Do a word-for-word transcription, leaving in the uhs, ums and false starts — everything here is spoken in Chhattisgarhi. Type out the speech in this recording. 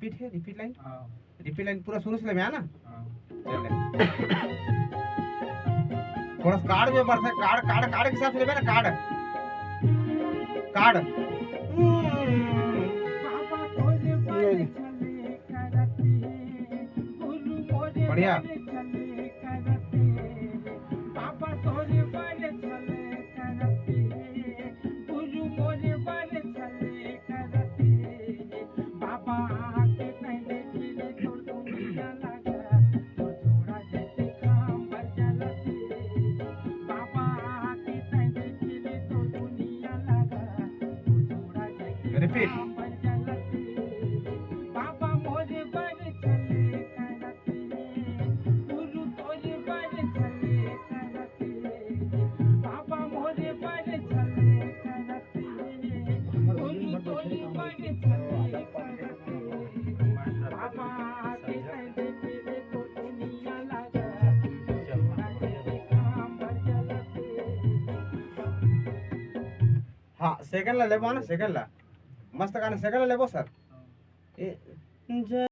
रिपीट है, रिपीट लाइन। रिपीट लाइन पूरा शुरू से लेबे, है ना? चले। थोड़ा सा कार्ड में बढ़ता है, कार्ड, कार्ड, कार्ड के हिसाब से लेबे ना, कार्ड। कार्ड। बढ़िया। रिपीट। हाँ, सेकंड ला लेबो ना, सेकंड ला। मस्त गाना, सेकंड ला लेबो सर। ए, जय